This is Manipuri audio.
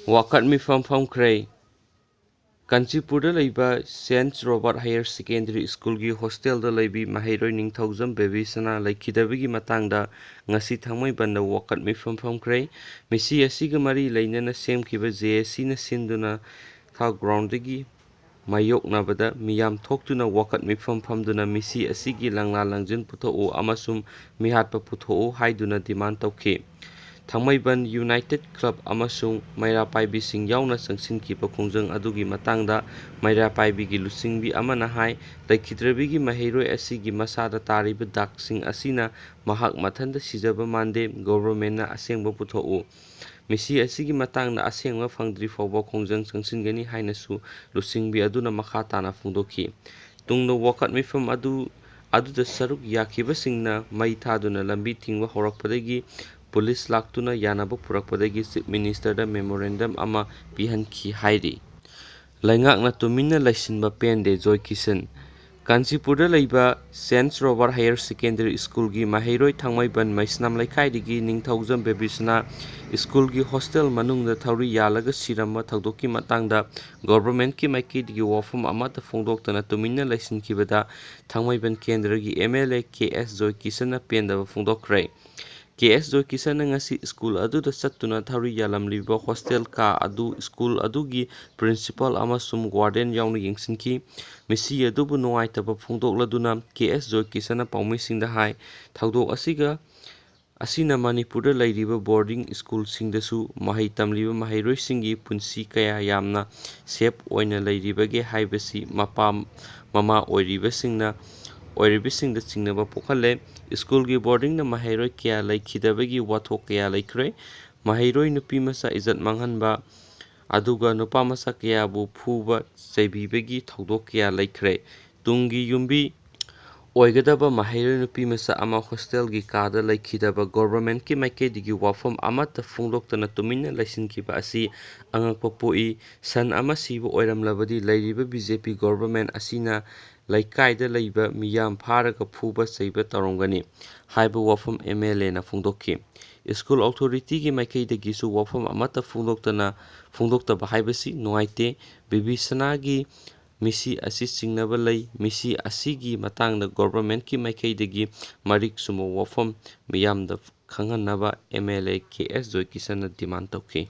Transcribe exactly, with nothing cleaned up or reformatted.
ꯋꯥꯀꯠ ꯃꯤꯐꯝ ꯐꯝꯈ꯭ꯔꯦ꯫ ꯀꯥꯟꯆꯤꯄꯨꯔꯗ ꯂꯩꯕ ꯁꯦꯟꯠ ꯔꯣꯕꯥꯔꯠ ꯍꯥꯌꯔ ꯁꯦꯀꯦꯟꯗꯔꯤ ꯁ꯭ꯀꯨꯜꯒꯤ ꯍꯣꯁꯇꯦꯜꯗ ꯂꯩꯕꯤ ꯃꯍꯩꯔꯣꯏ ꯅꯤꯡꯊꯧꯖꯝ ꯕꯦꯕꯤꯁꯅꯥ ꯂꯩꯈꯤꯗꯕꯒꯤ ꯃꯇꯥꯡꯗ ꯉꯁꯤ ꯊꯥꯡꯃꯩꯕꯟꯗ ꯋꯥꯀꯠ ꯃꯤꯐꯝ ꯐꯝꯈ꯭ꯔꯦ꯫ ꯃꯤꯁꯤ ꯑꯁꯤꯒ ꯃꯔꯤ ꯂꯩꯅꯅ ꯁꯦꯝꯈꯤꯕ ꯖꯦ ꯑꯦ ꯁꯤꯅ ꯁꯤꯟꯗꯨꯅ ꯊꯥ ꯒ꯭ꯔꯥꯎꯟꯗꯒꯤ ꯃꯥꯌꯣꯛꯅꯕꯗ ꯃꯤꯌꯥꯝ ꯊꯣꯛꯇꯨꯅ ꯋꯥꯀꯠ ꯃꯤꯐꯝ ꯐꯝꯗꯨꯅ ꯃꯤꯁꯤ ꯑꯁꯤꯒꯤ ꯂꯪꯂꯥ ꯂꯪꯖꯤꯟ ꯄꯨꯊꯣꯛꯎ ꯑꯃꯁꯨꯡ ꯃꯤꯍꯥꯠꯄ ꯄꯨꯊꯣꯛꯎ ꯍꯥꯏꯗꯨꯅ ꯗꯤꯃꯥꯟ ꯇꯧꯈꯤ꯫ ꯊꯥꯡꯃꯩꯕꯟ ꯌꯨꯅꯥꯏꯇꯦꯠ ꯀ꯭ꯂꯕ ꯑꯃꯁꯨꯡ ꯃꯩꯔꯥ ꯄꯥꯏꯕꯤꯁꯤꯡ ꯌꯥꯎꯅ ꯆꯪꯁꯤꯟꯈꯤꯕ ꯈꯣꯡꯖꯪ ꯑꯗꯨꯒꯤ ꯃꯇꯥꯡꯗ ꯃꯩꯔꯥ ꯄꯥꯏꯕꯤꯒꯤ ꯂꯨꯆꯤꯡꯕꯤ ꯑꯃꯅ ꯍꯥꯏ, ꯂꯩꯈꯤꯗ꯭ꯔꯕꯤꯒꯤ ꯃꯍꯩꯔꯣꯏ ꯑꯁꯤꯒꯤ ꯃꯁꯥꯗ ꯇꯥꯔꯤꯕ ꯗꯥꯛꯁꯤꯡ ꯑꯁꯤꯅ ꯃꯍꯥꯛ ꯃꯊꯟꯇ ꯁꯤꯖꯕ ꯃꯥꯟꯗꯦ, ꯒꯣꯚꯔꯟꯃꯦꯟꯠꯅ ꯑꯁꯦꯡꯕ ꯄꯨꯊꯣꯛꯎ꯫ ꯃꯤꯁꯤ ꯑꯁꯤꯒꯤ ꯃꯇꯥꯡꯗ ꯑꯁꯦꯡꯕ ꯐꯪꯗ꯭ꯔꯤ ꯐꯥꯎꯕ ꯈꯣꯡꯖꯪ ꯆꯪꯁꯤꯟꯒꯅꯤ ꯍꯥꯏꯅꯁꯨ ꯂꯨꯆꯤꯡꯕꯤ ꯑꯗꯨꯅ ꯃꯈꯥ ꯇꯥꯅ ꯐꯣꯡꯗꯣꯛꯈꯤ꯫ ꯇꯨꯡꯗ ꯋꯥꯀꯠ ꯃꯤꯐꯝ ꯑꯗꯨ, ꯑꯗꯨꯗ ꯁꯔꯨꯛ ꯌꯥꯈꯤꯕꯁꯤꯡꯅ ꯃꯩ ꯊꯥꯗꯨꯅ ꯂꯝꯕꯤ ꯊꯤꯡꯕ ꯍꯧꯔꯛꯄꯗꯒꯤ ꯄꯨꯂꯤꯁ ꯂꯥꯛꯇꯨꯅ ꯌꯥꯅꯕ ꯄꯨꯔꯛꯄꯗꯒꯤ ꯆꯤꯐ ꯃꯤꯅꯤꯁꯇꯔꯗ ꯃꯦꯃꯣꯔꯦꯟꯗꯝ ꯑꯃ ꯄꯤꯍꯟꯈꯤ ꯍꯥꯏꯔꯤ꯫ ꯂꯩꯉꯥꯛꯅ ꯇꯨꯃꯤꯟꯅ ꯂꯩꯁꯤꯟꯕ ꯄꯦꯟꯗꯦ, ꯖꯣꯏ ꯀꯤꯁꯟ꯫ ꯀꯥꯟꯆꯤꯄꯨꯔꯗ ꯂꯩꯕ ꯁꯦꯟꯠ ꯔꯣꯕꯥꯔꯠ ꯍꯥꯌꯔ ꯁꯦꯀꯦꯟꯗꯔꯤ ꯁ꯭ꯀꯨꯜꯒꯤ ꯃꯍꯩꯔꯣꯏ ꯊꯥꯡꯃꯩꯕꯟ ꯃꯩꯁꯅꯥꯝ ꯂꯩꯀꯥꯏꯗꯒꯤ ꯅꯤꯡꯊꯧꯖꯝ ꯕꯦꯕꯤꯁꯅꯥ ꯁ꯭ꯀꯨꯜꯒꯤ ꯍꯣꯁꯇꯦꯜ ꯃꯅꯨꯡꯗ ꯊꯧꯔꯤ ꯌꯥꯜꯂꯒ ꯁꯤꯔꯝꯕ ꯊꯧꯗꯣꯛꯀꯤ ꯃꯇꯥꯡꯗ ꯒꯣꯚꯔꯟꯃꯦꯟꯠꯀꯤ ꯃꯥꯏꯀꯩꯗꯒꯤ ꯋꯥꯐꯝ ꯑꯃꯠꯇ ꯐꯣꯡꯗꯣꯛꯇꯅ ꯇꯨꯃꯤꯟꯅ ꯂꯩꯁꯤꯟꯈꯤꯕꯗ ꯊꯥꯡꯃꯩꯕꯟ ꯀꯦꯟꯗ꯭ꯔꯒꯤ ꯑꯦꯝ ꯑꯦꯜ ꯑꯦ ꯀꯦ ꯑꯦꯁ ꯖꯣꯏ ꯀꯤꯁꯟꯅ ꯄꯦꯟꯗꯕ ꯐꯣꯡꯗꯣꯛꯈ꯭ꯔꯦ꯫ ꯀꯦ ꯑꯦꯁ ꯖꯣꯏ ꯀꯤꯁꯟꯅ ꯉꯁꯤ ꯁ꯭ꯀꯨꯜ ꯑꯗꯨꯗ ꯆꯠꯇꯨꯅ ꯊꯧꯔꯤ ꯌꯥꯜꯂꯝꯂꯤꯕ ꯍꯣꯁꯇꯦꯜ ꯀꯥ ꯑꯗꯨ ꯁ꯭ꯀꯨꯜ ꯑꯗꯨꯒꯤ ꯄ꯭ꯔꯤꯟꯁꯤꯄꯥꯜ ꯑꯃꯁꯨꯡ ꯋꯥꯔꯗꯦꯟ ꯌꯥꯎꯅ ꯌꯦꯡꯁꯤꯟꯈꯤ꯫ ꯃꯤꯁꯤ ꯑꯗꯨꯕꯨ ꯅꯨꯡꯉꯥꯏꯇꯕ ꯐꯣꯡꯗꯣꯛꯂꯗꯨꯅ ꯀꯦ ꯑꯦꯁ ꯖꯣꯏ ꯀꯤꯁꯟꯅ ꯄꯥꯎꯃꯤꯁꯤꯡꯗ ꯍꯥꯏ, ꯊꯧꯗꯣꯛ ꯑꯁꯤꯒ, ꯑꯁꯤꯅ ꯃꯅꯤꯄꯨꯔꯗ ꯂꯩꯔꯤꯕ ꯕꯣꯔꯗꯤꯡ ꯁ꯭ꯀꯨꯜꯁꯤꯡꯗꯁꯨ ꯃꯍꯩ ꯇꯝꯂꯤꯕ ꯃꯍꯩꯔꯣꯏꯁꯤꯡꯒꯤ ꯄꯨꯟꯁꯤ ꯀꯌꯥ ꯌꯥꯝꯅ ꯁꯦꯐ ꯑꯣꯏꯅ ꯂꯩꯔꯤꯕꯒꯦ ꯍꯥꯏꯕꯁꯤ ꯃꯄꯥ ꯃꯃꯥ ꯑꯣꯏꯔꯤꯕꯁꯤꯡꯅ, ꯑꯣꯏꯔꯤꯕꯁꯤꯡꯗ ꯆꯤꯡꯅꯕ ꯄꯣꯛꯍꯜꯂꯦ꯫ ꯁ꯭ꯀꯨꯜꯒꯤ ꯕꯣꯔꯗꯤꯡꯗ ꯃꯍꯩꯔꯣꯏ ꯀꯌꯥ ꯂꯩꯈꯤꯗꯕꯒꯤ ꯋꯥꯊꯣꯛ ꯀꯌꯥ ꯂꯩꯈ꯭ꯔꯦ꯫ ꯃꯍꯩꯔꯣꯏ ꯅꯨꯄꯤ ꯃꯆꯥ ꯏꯖꯠ ꯃꯥꯡꯍꯟꯕ, ꯑꯗꯨꯒ ꯅꯨꯄꯥ ꯃꯆꯥ ꯀꯌꯥꯕꯨ ꯐꯨꯕ ꯆꯩꯕꯤꯕꯒꯤ ꯊꯧꯗꯣꯛ ꯀꯌꯥ ꯂꯩꯈ꯭ꯔꯦ꯫ ꯇꯨꯡꯒꯤ ꯌꯨꯝꯕꯤ ꯑꯣꯏꯒꯗꯕ ꯃꯍꯩꯔꯣꯏ ꯅꯨꯄꯤ ꯃꯆꯥ ꯑꯃ ꯍꯣꯁꯇꯦꯜꯒꯤ ꯀꯥꯗ ꯂꯩꯈꯤꯗꯕ ꯒꯣꯚꯔꯟꯃꯦꯟꯠꯀꯤ ꯃꯥꯏꯀꯩꯗꯒꯤ ꯋꯥꯐꯝ ꯑꯃꯠꯇ ꯐꯣꯡꯗꯣꯛꯇꯅ ꯇꯨꯃꯤꯟꯅ ꯂꯩꯁꯤꯟꯈꯤꯕ ꯑꯁꯤ ꯑꯉꯛꯄ ꯄꯣꯛꯏ꯫ ꯁꯟ ꯑꯃ ꯁꯤꯕ ꯑꯣꯏꯔꯝꯂꯕꯗꯤ ꯂꯩꯔꯤꯕ ꯕꯤ ꯖꯦ ꯄꯤ ꯒꯣꯚꯔꯟꯃꯦꯟꯠ ꯑꯁꯤꯅ ꯂꯩꯀꯥꯏꯗ ꯂꯩꯕ ꯃꯤꯌꯥꯝ ꯐꯥꯔꯒ ꯐꯨꯕ ꯆꯩꯕ ꯇꯧꯔꯝꯒꯅꯤ ꯍꯥꯏꯕ ꯋꯥꯐꯝ ꯑꯦꯝ ꯑꯦꯜ ꯑꯦꯅ ꯐꯣꯡꯗꯣꯛꯈꯤ꯫ ꯁ꯭ꯀꯨꯜ ꯑꯣꯊꯣꯔꯤꯇꯤꯒꯤ ꯃꯥꯏꯀꯩꯗꯒꯤꯁꯨ ꯋꯥꯐꯝ ꯑꯃꯠꯇ ꯐꯣꯡꯗꯣꯛꯇꯅ ꯐꯣꯡꯗꯣꯛꯇꯕ ꯍꯥꯏꯕꯁꯤ ꯅꯨꯡꯉꯥꯏꯇꯦ꯫ ꯕꯤꯕꯤꯁꯅꯥꯒꯤ ꯃꯤꯁꯤ ꯑꯁꯤ ꯆꯤꯡꯅꯕ ꯂꯩ꯫ ꯃꯤꯁꯤ ꯑꯁꯤꯒꯤ ꯃꯇꯥꯡꯗ ꯒꯣꯚꯔꯟꯃꯦꯟꯠꯀꯤ ꯃꯥꯏꯀꯩꯗꯒꯤ ꯃꯔꯤꯛ ꯆꯨꯝꯕ ꯋꯥꯐꯝ ꯃꯤꯌꯥꯝꯗ ꯈꯪꯍꯟꯅꯕ ꯑꯦꯝ ꯑꯦꯜ ꯑꯦ ꯀꯦ ꯑꯦꯁ ꯖꯣꯏꯀꯤꯁꯟꯅ ꯗꯤꯃꯥꯟ ꯇꯧꯈꯤ꯫